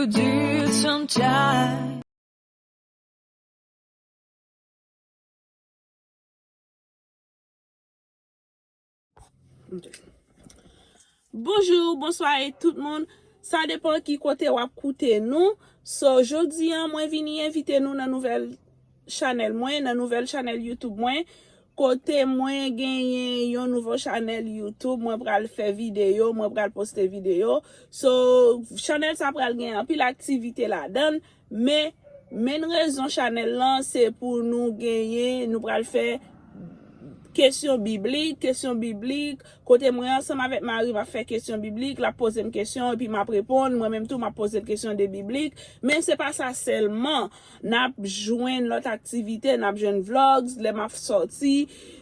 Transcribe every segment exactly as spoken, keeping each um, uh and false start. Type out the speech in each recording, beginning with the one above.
Dur sometimes. Bonjou, bonswa e tout moun. Sa depan ki kote w ap koute nou. So, jodi an, mwen vini envite nou nan nouvèl chanèl mwen, nan nouvèl chanèl YouTube mwen. Kote mwen genyen yon nouvo chanèl YouTube, mwen pral fè videyo, mwen pral poste videyo. So, chanèl sa pral gen anpil aktivite ladan l, men menn rezon chanèl lan se pou nou genyen, nou pral fè kesyon biblik, kesyon biblik, kote mwen ansanm avèk mari m ap fè kesyon biblik, l ap poze m kesyon epi m ap reponn, mwen menm tou m ap poze l kesyon de biblik, men se pa sa sèlman, n ap jwenn lòt aktivite, n ap jwenn vlogs, lè m ap sòti,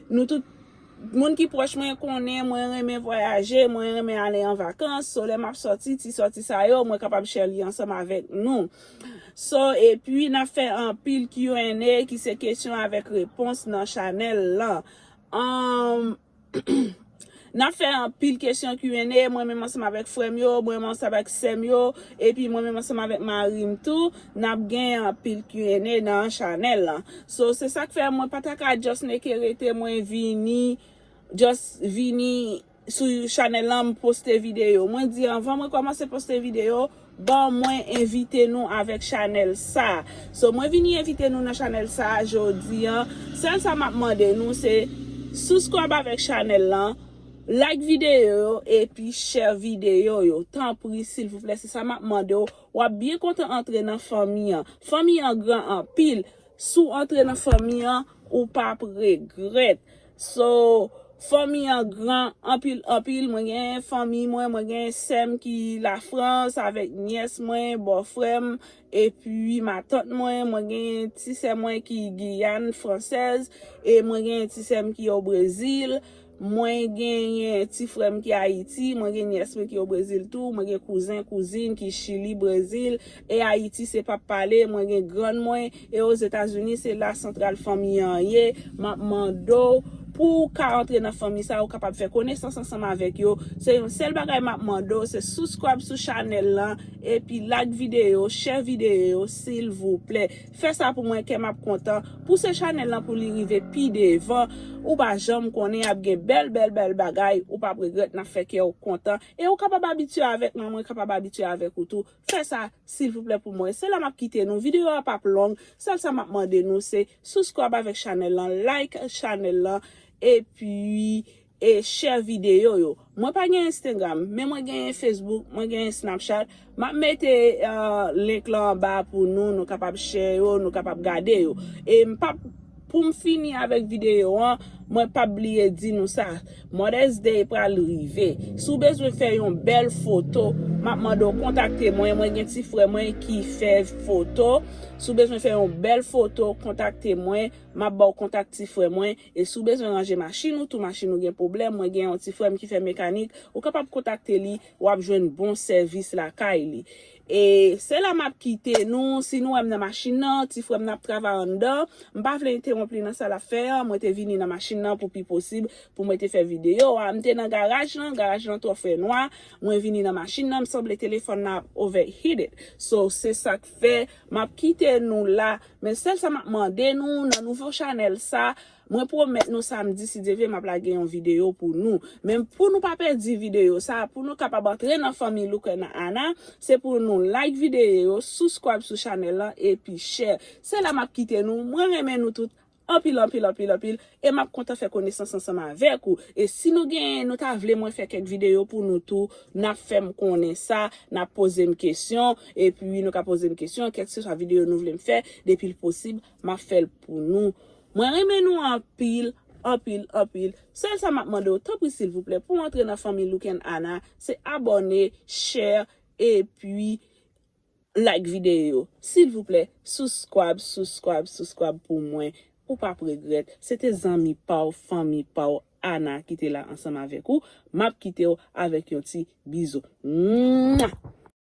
nou tout, moun ki pwòch mwen konnen mwen renmen vwayaje, mwen renmen ale an vakans, so lè m ap sòti, ti sòti sa yo, mwen kapab share li ansanm avèk nou. So, epi n ap fè anpil Q and A ki se kesyon avèk repons nan chanèl lan. Um, n ap fè anpil kesyon Q and A, mwen menm ansanm avèk frè m yo, mwen menm ansanm avèk sè m yo, epi mwen menm ansanm avèk mari m tou, n ap gen anpil Q and A nan chanèl lan. So, se sa k fè mwen pa ta ka just neke rete, mwen vini, just vini sou chanèl lan, m poste videyo. Mwen di anvan mwen kòmanse poste videyo, ban mwen envite nou avèk chanèl sa. So, mwen vini envite nou nan chanèl sa jodi an. Sèl sa m ap mande nou se subscribe avèk chanèl lan, like videyo yo, epi share videyo yo. Tanpri, silvouplè, se sa m ap mande w. W ap byen kontan antre nan fanmi an. Fanmi an gran anpil. Si w antre nan fanmi an, ou p ap regrèt. So, fanmi an gran anpil, anpil. Mwen gen fanmi mwen, mwen gen sè m ki Lafrans avèk nyès mwen, bòfrè m, epi matant mwen. Mwen gen ti sè mwen ki Giyàn fransèz, e mwen gen ti sè m ki o Brezil. Mwen genyen ti frè m ki Ayiti, mwen gen nyès mwen ki o Brezil tou, mwen gen kouzen, kouzin ki Chili, Brezil, e Ayiti se p ap pale, mwen gen grann mwen, e Ozetazini se la santral fanmi an ye. M ap mande w, pou w ka antre nan fanmi sa, ou kapab fè konesans ansanm avèk yo. Se yon sèl bagay m ap mande w, se subscribe sou chanèl lan, epi like videyo, share videyo, silvouplè. Fè sa pou mwen, kè m ap kontan. Pouse chanèl lan pou li rive pi devan. Ou pa janm konnen, ap gen bèl, bèl, bèl bagay. Ou p ap regrèt, n ap fè kè w kontan. E ou kapab abitye avèk mwen, mwen kapab abitye avèk ou tou. Fè sa, silvouplè, pou mwen. Se la m ap kite nou. Videyo a p ap long. Sèl sa m ap mande nou, se subscribe avèk chanèl lan, like chanèl lan, epi e share videyo yo. Mwen pa gen Instagram, men mwen gen Facebook, mwen gen Snapchat. M ap mete, uh, link lan anba pou nou, nou kapab share yo, nou kapab gade yo. E m p ap, pou m fini avèk videyo an, mwen p ap bliye di nou sa. Mother's Day pral rive. Si w bezwen fè yon bèl foto, m ap mande w kontakte mwen. Mwen gen ti frè mwen ki fè foto. Si w bezwen fè yon bèl foto, kontakte mwen. M ap ba w kontak ti frè mwen. E si w bezwen ranje machin ou tou, machin ou gen pwoblèm, mwen gen yon ti frè m ki fè mekanik, ou kapab kontakte li, w ap jwenn bon sèvis lakay li. E se la m ap kite nou, si nou wè m nan machin nan, ti frè m nan ap travay anndan, m pa vle entewonp li nan sa l ap fè an, mwen te vini nan machin nan pou pi posib, pou mwen te fè videyo a. M te nan garaj lan, garaj lan twò fè nwa, mwen vini nan machin nan, m sanble telefòn nan ap overheated. So, se sa k fè, m ap kite nou la, men sèl sa m ap mande nou nan nouvo chanèl sa, mwen pwomèt nou samdi, si Dye vle, m ap lage yon videyo pou nou. Men pou nou pa pèdi videyo sa, pou nou kapab antre nan fanmi Luke and Anna, se pou nou like videyo yo, subscribe sou chanèl lan, epi share. Se la m ap kite nou. Mwen renmen nou tout anpil, anpil, anpil, anpil. E m ap kontan fè konesans ansanm avèk ou. E si nou gen, nou ta vle mwen fè kèk videyo pou nou tou, n ap fè m konnen sa, n ap poze m kesyon, epi nou ka poze m kesyon, kèlkeswa videyo nou vle m fè, depi l posib, m ap fè l pou nou. Mwen renmen nou anpil, anpil, anpil. Sèl sa m ap mande w, tanpri silvouplè, pou w antre nan fanmi Luke and Anna, se abòne, share, epi like videyo yo. Silvouplè, subscribe, subscribe, subscribe pou mwen. Ou p ap regrèt. Se te zanmi pa w, fanmi pa w, Ana, ki te la ansanm avèk ou. M ap kite w avèk yon ti bizou. Mwa!